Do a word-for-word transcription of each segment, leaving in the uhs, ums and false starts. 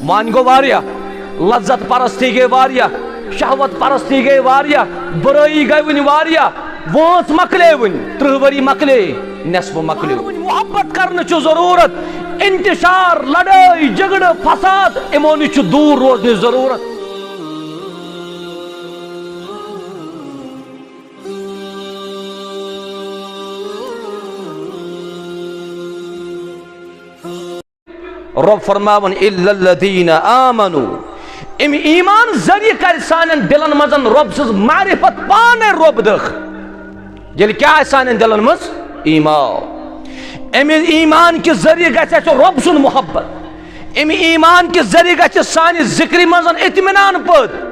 وۄنۍ گوٚو واریاہ، لذت پرستی گٔے واریاہ، شہوت پرستی گٔے واریاہ، بُرٲیی گٔے وٕنہِ واریاہ۔ وٲنٛس مۄکلے وٕنہِ، ترٕٛہ ؤری مۄکلے، نٮ۪صف مۄکلیو۔ وۄنۍ محبت کرنہٕ چھُ ضروٗرت، انتشار، لڑٲے، جھگڑٕ، فساد، یِمو نِش چھُ دوٗر روزنٕچ ضروٗرت۔ رۄب فرماوان، "الا الذین آمنوا"، اَمہِ ایمان ذٔریعہٕ کرِ سانٮ۪ن دِلن منٛز رۄب سٕنٛز معرفت، پانے رۄب دٲخل۔ ییٚلہِ کیٛاہ آسہِ سانٮ۪ن دِلن منٛز؟ ایمان۔ اَمہِ ایمان کہِ ذٔریعہٕ گژھِ اَسہِ رۄب سُنٛد محبت۔ اَمہِ ایمان کہِ ذٔریعہٕ گژھِ سانہِ ذِکرِ منٛز اطمینان پٲدٕ۔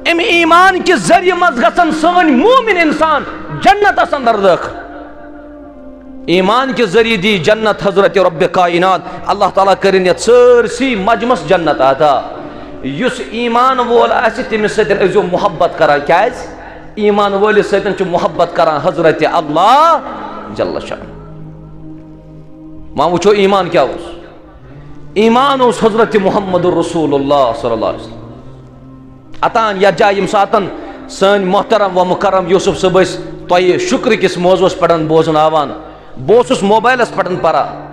اَمہِ ایمان کہِ ذٔریعہٕ منٛز گژھن سٲنۍ مومن انسان جنتس اندر دٲخل۔ ایمان کہِ ذٔریعہٕ دی جنت حضرت رب کائنات۔ اللہ تعالیٰ کٔرِن یَتھ سٲرسٕے مجمس جنت عطا۔ یُس ایمان وول آسہِ، تٔمِس سۭتۍ ٲسۍزیو محبت کران۔ کیٛازِ؟ ایمان وٲلِس سۭتۍ چھُ محبت کران حضرت اللہ جل شانہ۔ وۄنۍ وٕچھو ایمان کیٛاہ اوس۔ ایمان اوس حضرت محمد رسول اللہ صلی اللہ علیہ وسلم۔ اتان یتھ جایہِ ییٚمہِ ساتن سٲنۍ محترم و مکرم یوسف صٲب ٲسۍ تۄہہِ شکر کِس موضوعس پٮ۪ٹھ بوزناوان، بہٕ اوسُس موبایلس پٮ۪ٹھ پران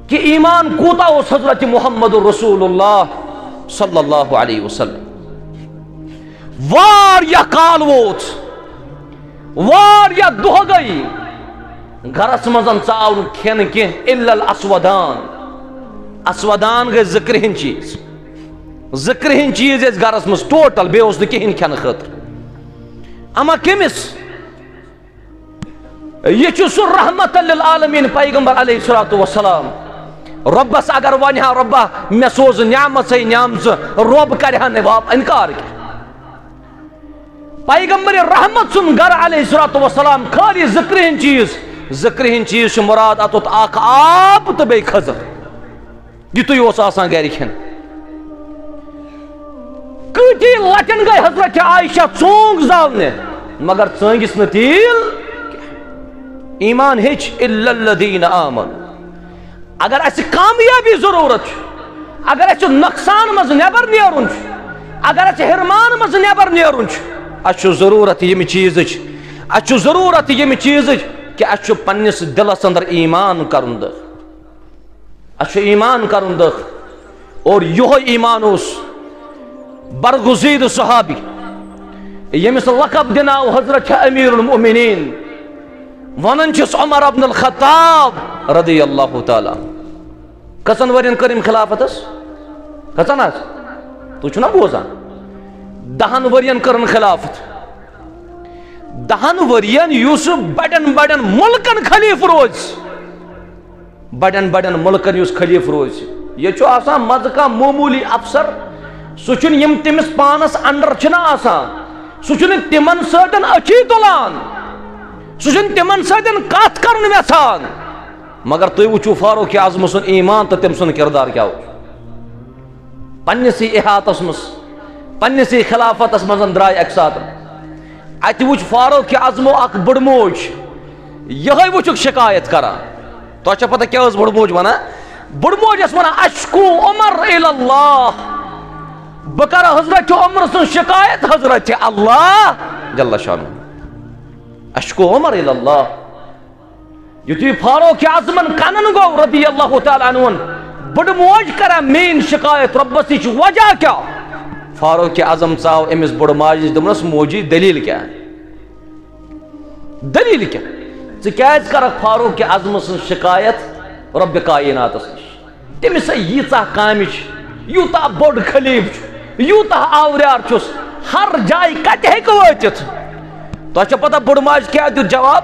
کہِ ایمان کوٗتاہ اوس حضرت محمد رسول اللہ صلی اللہ علیہ وسلم۔ واریاہ کال ووت، واریاہ دۄہ گٔے، گرس منٛز ژاو نہٕ کھٮ۪ن کینٛہہ، الا الاسودان۔ اسودان گٔے زٕ کرٛہِنۍ چیٖز، زٕ کرٛہِنۍ چیٖز ٲسۍ گرس منٛز ٹوٹل، بیٚیہِ اوس نہٕ کِہیٖنۍ کھٮ۪نہٕ خٲطرٕ۔ اما کٔمِس؟ یہِ چھُ سُہ رحمت للعالمین پیغمبر علیہ الصلوۃ والسلام۔ رۄبس اگر ونہِ ہا، "رۄبا، مےٚ سوز نعمژے نعمژٕ"، رۄب کرِ ہا نہٕ واپ انکار کینٛہہ۔ پیغمبر رحمت سُنٛد گرٕ علیہ الصلوۃ والسلام، خٲلی زٕ کرٛہِنۍ چیٖز، زٕ کرٛہِنۍ چیٖز چھُ مراد، اتھ اوس اکھ آب تہٕ بیٚیہِ کھٔزٕر۔ یِتُے اوس آسان گرِ کھٮ۪ن۔ کۭتۍ لٹٮ۪ن گٔے حضرت عائشہ ژونگ زالنہِ، مگر ژٲنگِس نہٕ تیٖل کینٛہہ۔ ایمان ہیٚچھ، الا الذین آمنوا۔ اگر اسہِ کامیابی ضرورت چھُ، اگر اسہِ نۄقصان منٛز نٮ۪بر نیرُن چھُ، اگر اسہِ حرمان منٛز نٮ۪بر نیرُن چھُ، اسہِ چھُ ضرورت ییٚمہِ چیٖزٕچ، اسہِ چھُ ضرورت ییٚمہِ چیٖزٕچ کہِ اسہِ چھُ پننِس دِلس اندر ایمان کرُن دٲخل۔ اسہِ چھُ ایمان کرُن دٲخل۔ اور یِہوٚے ایمان اوس برگزیدٕ صحابی، ییٚمِس لقب دِنہٕ آو حضرت چھِ امیر المؤمنین، ونان چھِس عمر ابن الخطاب رضی اللہ تعالیٰ عنہ۔ کٔژن ؤرین کٔر أمۍ خلافت حظ؟ کٔژن حظ؟ تُہۍ چھِو نا بوزان؟ دہن ؤرین کٔرٕن خلافت۔ دہن ؤرین یُس بڑٮ۪ن بڑٮ۪ن مُلکن خلیفہٕ روزِ، بڑٮ۪ن بڑٮ۪ن مُلکن یُس خلیفہٕ روزِ۔ ییٚتہِ چھُ آسان منٛزٕ کانٛہہ معموٗلی افسر، سُہ چھُنہٕ، یِم تٔمِس پانس under چھِنہ آسان، سُہ چھُنہٕ تِمن سۭتۍ أچھی تُلان، سُہ چھُنہٕ تِمن سۭتۍ کتھ کرُن یژھان۔ مگر تُہۍ وٕچھِو فاروق اعظم سُنٛد ایمان تہٕ تٔمۍ سُنٛد کردار کیٛاہ اوس۔ پننِسٕے احاطس منٛز، پننِسٕے خلافتس منٛز درٛاے اکہِ ساتہٕ۔ اتہِ وٕچھ فاروق اعظمو اکھ بٕڑموج، یِہوٚے وٕچھُکھ شکایت کران۔ تۄہہِ چھا پتہ کیٛاہ ٲس بٕڑموج ونان؟ بٕڑموج ٲس ونان، "اشکو عمر الی اللہ"، بہٕ کرٕ حضرت عمر سٕنٛز شکایت حضرت اللہ جل شانہ۔ اشکو عمر الی اللہ۔ یُتھُے فاروق اعظمن کنن گوٚو رضی اللہ تعالیٰ عنہن، بٕڑٕ موج کران میٲنۍ شکایت رۄبس نِش، وجہ کیٛاہ؟ فاروق اعظم ژاو أمِس بٕڑٕ ماجہِ نِش، دوٚپنس، "موجی، دٔلیٖل کیٛاہ؟ دٔلیٖل کیٛاہ؟ ژٕ کیٛازِ کرکھ فاروق اعظم سٕنٛز شکایت رۄبِ کائناتس نِش؟" تٔمِس ہے ییٖژاہ کامہِ چھِ، یوٗتاہ بوٚڑ خلیٖفہٕ چھُ، یوٗتاہ آوریٛار چھُس، ہر جایہِ کتہِ ہیٚکہِ وٲتِتھ؟ تۄہہِ چھا پتہ بٕڑٕ ماجہِ کیٛاہ دیُت جواب؟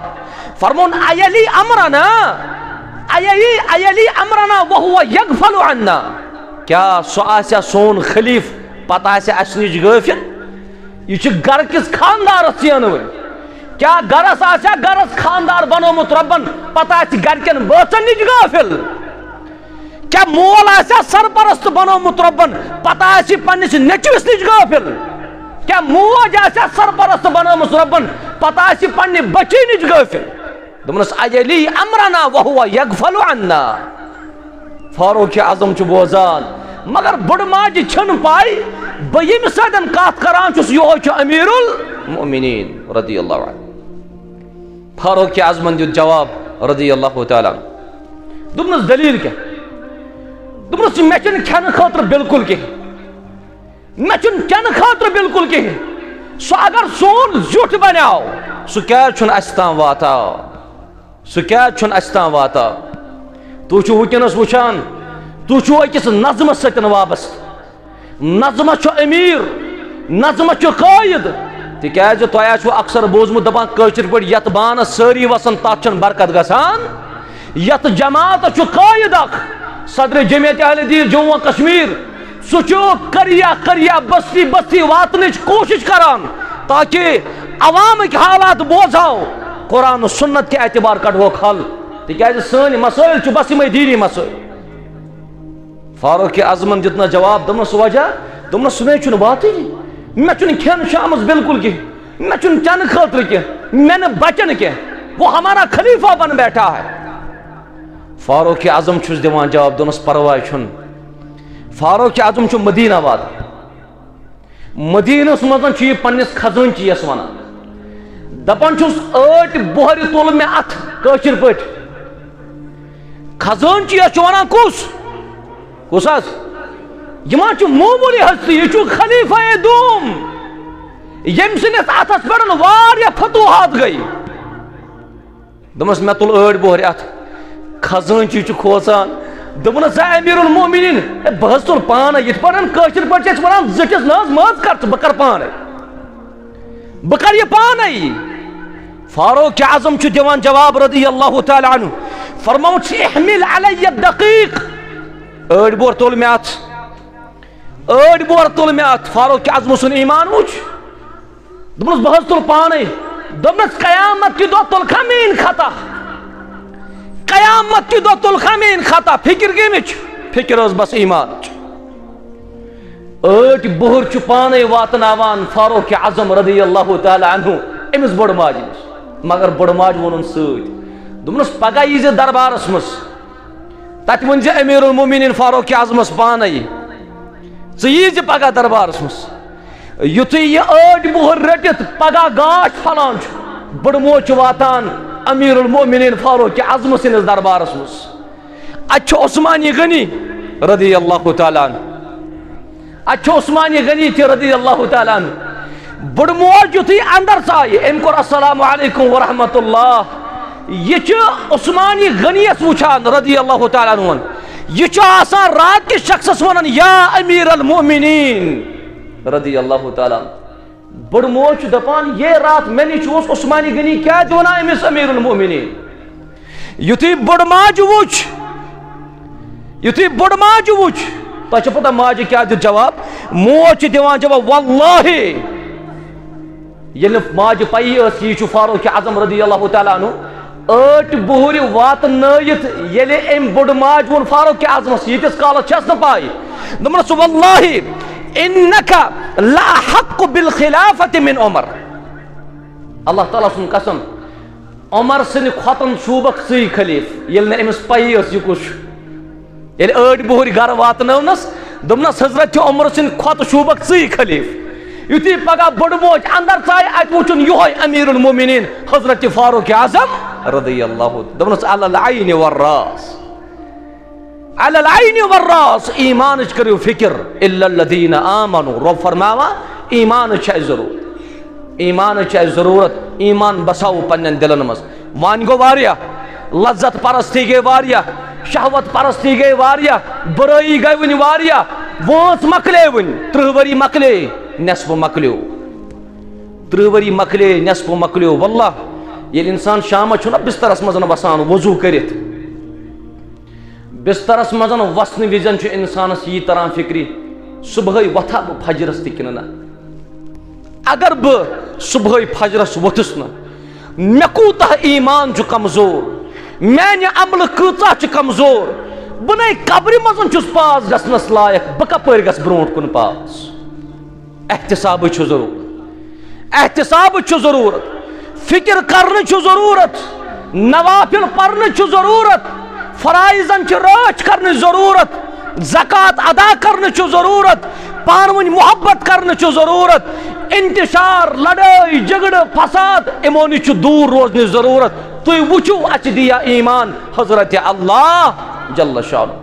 فرمووُن، "ایلی امرنا، ایلی، ایلی امرنا وہو یغفل عنا"۔ کیٛاہ سُہ آسیا سون خلیٖفہٕ، پتہٕ آسہِ اسہِ نِش غٲفِل؟ یہِ چھُ گرٕ کِس خاندارس ژینہٕ وٲلۍ۔ کیٛاہ گرس آسیا گرس خاندار بنوومُت رۄبن، پتہٕ آسہِ گرِکٮ۪ن بٲژن نِش غٲفِل؟ کیٛاہ مول آسیا سرپرست بنوومُت رۄبن، پتہٕ آسہِ پننِس نیٚچوِس نِش غٲفِل؟ کیٛاہ موج آسیا سرپرست بنٲومٕژ رۄبن، پتہٕ آسہِ پننہِ بچی نِش غٲفِل؟ دوٚپنس، "ایلی امرنا وہو یغفل عنا"۔ فاروق اعظم چھُ بوزان، مگر بٔڑ ماجہِ چھَنہٕ پَے، بہٕ ییٚمِس سۭتۍ کَتھ کَران چھُس، یِہوٚے چھُ امیر المؤمنین رضی اللہ عنہ۔ فاروق اعظمن دیُت جواب رضی اللہ تعالیٰ عنہ۔ دوٚپنَس، دٔلیٖل کیٛاہ؟ دوٚپنَس، مےٚ چھُنہٕ کھٮ۪نہٕ خٲطرٕ بالکل کِہیٖنۍ۔ مےٚ چھُنہٕ چٮ۪نہٕ خٲطرٕ بالکل کِہیٖنۍ۔ سُہ اگر سون زیُٹھ بنیٛاو، سُہ کیٛازِ چھُنہٕ اَسہِ تام واتان؟ سُہ کیٛازِ چھُنہٕ اَسہِ تام واتان؟ تُہۍ چھِو وٕنکیٚنَس وٕچھان، تُہۍ چھِو أکِس نظمَس سۭتۍ وابستہٕ۔ نظمَس چھُ أمیٖر، نظمَس چھُ قٲیِد۔ تِکیٛازِ تۄہہِ آسِوٕ اکثر بوٗزمُت، دَپان کٲشِر پٲٹھۍ، یَتھ بانَس سٲری وَسَن، تَتھ چھَنہٕ برکت گژھان۔ یَتھ جماعتَس چھُ قٲیِد اَکھ، صدر جمعیت اہل حدیث جموں و کشمیر۔ سُہ چھُ قریہ قریہ، بستی بستی واتنٕچ کوٗشِش کران، تاکہِ عوامٕکۍ حالات بوزہو، قرآن و سنت کہِ اعتبار کڑہوکھ حل۔ تِکیٛازِ سٲنۍ مسٲیِل چھِ بس یِمے دیٖنی مسٲیِل۔ فاروق اعظمن دیُت نہٕ جواب، دوٚپنَس، وجہ؟ دوٚپنَس، سُہ مےٚ چھُنہٕ واتٲنی، مےٚ چھُنہٕ کھٮ۪ن شامَس بالکل کینٛہہ، مےٚ چھُنہٕ چٮ۪نہٕ خٲطرٕ کینٛہہ، مےٚ نہٕ بچن کینٛہہ، وہ ہمارا خلیفہ بن بیٹھا ہے۔ فاروق اعظم چھُس دِوان جواب، دوٚپنَس، پرواے چھُنہٕ۔ فاروق اعظم چھُ مدینہ واتان۔ مدینس منٛز چھُ یہِ پننِس خزٲنچی یَس وَنان۔ دَپان چھُس، ٲٹۍ بۄہرِ تُل مےٚ اَتھ، کٲشِر پٲٹھۍ۔ خزٲنچی یَس چھُ وَنان کُس؟ کُس حظ؟ یہِ ما چھُ معموٗلی ہستی، یہِ چھُ خلیفہ دوم، ییٚمہِ سٕنٛدِس اَتھس پٮ۪ٹھ واریاہ فتوحات گٔے۔ دوٚپمَس، مےٚ تُل ٲٹۍ بۄہرِ اَتھ۔ خزٲنچی چھُ کھوژان۔ دوٚپنَس، زِ امیر المومنین، ہے، بہٕ حظ تُل پانَے، یِتھ پٲٹھۍ کٲشِر پٲٹھۍ چھِ أسۍ وَنان، زِٹھِس نہ حظ مٲژ کَر ژٕ، بہٕ کَرٕ پانَے۔ بہٕ کَرٕ یہِ پانَے۔ فاروق اعظم چھُ دِوان جواب رضی اللہ تعالیٰ عنہ، فرماوُن چھُ، احمل علی الدقیق۔ ٲٹۍ بۄہر تُل مےٚ اَتھ۔ ٲٹۍ بۄہر تُل مےٚ اَتھ۔ فاروق اعظم سُنٛد ایمان وُچھ۔ دوٚپنَس، بہٕ حظ تُلہٕ پانَے۔ دوٚپنَس، قیامت کہِ دۄہ تُلکھا میٛٲنۍ خطا؟ قیامت کہِ دۄہ تُلکھا میٛٲنۍ خطا؟ فِکر کَمِچ؟ فِکر ٲس بس ایمانٕچ۔ ٲٹۍ بۄہر چھُ پانَے واتناوان فاروق اعظم رضی اللہ تعالیٰ عنہ أمِس بٔڑ ماجہِ نِش۔ مگر بٔڑ ماجہِ ووٚنُن سۭتۍ۔ دوٚپنَس، پگاہ ییٖزِ دربارَس منٛز۔ تَتہِ ؤنۍ زِ امیر المومنین فاروق اعظمَس پانَے، ژٕ ییٖزِ پگاہ دربارَس منٛز۔ یُتھُے یہِ ٲٹۍ بۄہر رٔٹِتھ پگاہ گاش پھلان چھُ، بٔڑ موج چھِ واتان امیر المومنین فاروق اعظم سٕنٛدِس دربارَس منٛز۔ اَتہِ چھُ عثمانِ غنی رضی اللہ تعالیٰ عنہ۔ اَتہِ چھُ عثمانِ غنی تہِ رضی اللہ تعالیٰ عنہ۔ بٔڑ موج یُتھُے اندر ژایہِ، أمۍ کوٚر، السلام علیکم ورحمۃ اللہ۔ یہِ چھُ عثمانِ غنیَس وٕچھان رضی اللہ تعالیٰ عنہ۔ یہِ چھُ آسان رات کِس شخصس وَنان، یا امیر المومنین رضی اللہ تعالیٰ عنہ۔ بٔڑ موج چھِ دَپان، یے راتھ مےٚ نِش اوس عثمانِ غنی، کیٛازِ وَنان أمِس امیر المومنین؟ یُتھُے بٔڑ ماجہِ وُچھ، یُتھُے بٔڑ ماجہِ وُچھ، تۄہہِ چھےٚ پتہ ماجہِ کیٛاہ دیُت جواب؟ موج چھِ دِوان جواب، واللہ، ییٚلہِ نہٕ ماجہِ پَیی ٲس، یہِ چھُ فاروق اعظم رضی اللہ تعالیٰ عنہ، ٲٹۍ بُہٕرۍ واتنٲیِتھ ییٚلہِ أمۍ بٔڑ ماجہِ ووٚن فاروق اعظمس، ییٖتِس کالس چھَس نہٕ پَے، دوٚپمَس، واللہ انک لاحق بالخلافۃ من عمر۔ اللہ تعالیٰ سُنٛد قسم، عمر سٕنٛدِ کھۄتَن شوٗبکھ ژٕے خلیٖفہٕ، ییٚلہِ نہٕ أمِس پَیی ٲس یہِ کُس چھُ۔ ییٚلہِ أڑۍ بُہٕرۍ گَرٕ واتنٲونَس، دوٚپنَس، حضرت عمر سٕنٛدِ کھۄتہٕ شوٗبکھ ژٕے خلیٖفہٕ۔ یُتھُے پگاہ بٔڑ موج اندر ژایہِ، اَتہِ وُچھُن یِہوٚے امیر المومنین حضرت فاروق اعظم رضی اللہ، دوٚپنَس، علی العین والراس۔ علی العین والراس، ایمانٕچ کٔرِو فکر۔ الا الذین آمنوا، رۄب فرماوان، ایمانٕچ چھِ اَسہِ ضروٗرت۔ ایمانٕچ چھِ اَسہِ ضروٗرت، ایمان بساوو پننٮ۪ن دِلن منٛز۔ وۄنۍ گوٚو واریاہ، لذت پرستی گٔے واریاہ، شہوت پرستی گٔے واریاہ، بُرٲیی گٔے وٕنہِ واریاہ۔ وٲنٛس مۄکلے وٕنہِ، ترٕٛہ ؤری مۄکلے، نٮ۪صف مۄکلیو۔ ترٕٛہ ؤری مۄکلے، نٮ۪صف مۄکلیو۔ واللہ، ییٚلہِ انسان شامس چھُنہ بسترس منٛز وسان وضوٗ کٔرِتھ، بسترس منٛز وسنہٕ وِزِ چھُ انسانس یی تران فکرِ، صبحٲے وۄتھا بہٕ فجرس تہِ کِنہٕ نہ؟ اگر بہٕ صبحٲے فجرس وۄتھُس نہٕ، مےٚ کوٗتاہ ایمان چھُ کمزور، میانہِ عملہٕ کۭژاہ چھِ کمزور، بہٕ نے قبرِ منٛز چھُس پاس گژھنس لایق، بہٕ کپٲرۍ گژھٕ برونٛٹھ کُن پاس؟ احتسابٕچ چھُ ضروٗرت، احتسابٕچ چھُ ضروٗرت، فکر کرنٕچ چھُ ضروٗرت، نوافل پرنٕچ چھُ ضروٗرت، فرائضن چھِ رٲچھ کرنٕچ ضروٗرت۔ زکوٰۃ ادا کرنٕچ چھُ ضروٗرت، پانہٕ ؤنۍ محبت کرنٕچ چھُ ضروٗرت، انتشار، لڑٲے، جھگڑٕ، فساد، یِمو نِش چھُ دوٗر روزنٕچ ضروٗرت۔ تُہۍ وٕچھِو، اَسہِ دِیا ایمان حضرت اللہ جل شانہ۔